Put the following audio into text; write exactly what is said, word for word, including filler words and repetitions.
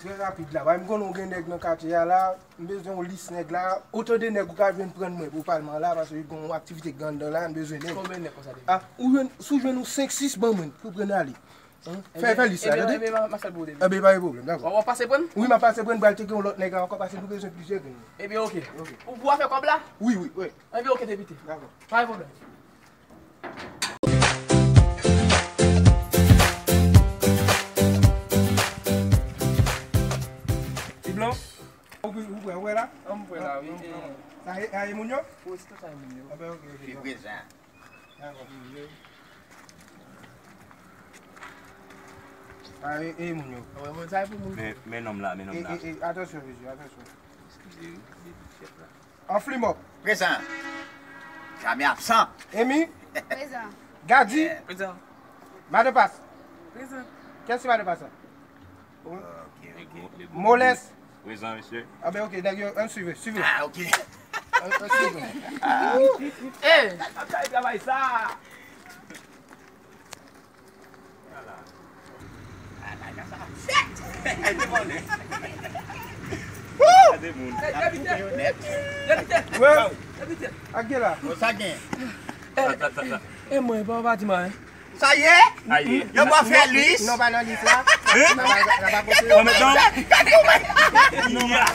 Trè rapid la, paske m konnen w gen nèg nan katye a la, m bezwen yon lis nèg la, otan de nèg ou ka jwenn pran mwen pou palman la, paske gen yon aktivite k gen anndan la, m bezwen nèg. Konbyen nèg konsa deja? Ah, ou jwenn, si w jwenn yon senk sis ban mwen, pou pran ale. Hein? Fè, fè lis la, tande? Ebyen, m a fè l pou ou depi. Ebyen, pa gen pwoblèm, dakò. W ap pase pran? Wi, m ap pase pran, m pral tcheke yon lòt nèg ankò, paske nou bezwen plizyè grenn. Ebyen, oke. Oke. Ou pou afè kòb la? Wi, wi, wi. Ebyen, oke, depite. Dakò. Pa gen pwoblèm. Ti blan? Ou, ou prè, ou prè la? An, m prè la, wi. Sa e, sa e moun yo? Wi, se tout sa e moun yo. Anben, oke, oke. Pi prezan. Dakò. Sa e, e moun yo. Wi, moun sa e pou moun. Men, men nonm la, men nonm la. E, e, e, atansyon, mesye, atansyon. Eskize, wi, chèf la. Anflimòp. Prezan. Jamè absan. Emi. Prezan. Gadi. Prezan. Madanm Pas. Prezan. Kiyès se madanm Pas la? Ok, ok. Molès. Prezan, mesye. Ah ben, ok, nèg yo, ann swiv, swiv. Ah, ok. Ann, ann swiv. Eh! Sa travay sa. Gade moun. Depite! Depite! Depite! Ak gen la. Bon, sa gen. Sa, sa, sa, sa. E mwen, pa pati mwen. Sa ye? Aye. Yo pa fè lis. Non, pa nan lis la. Hein? Sa pa, sa pa konte. Bon, men non. Ya.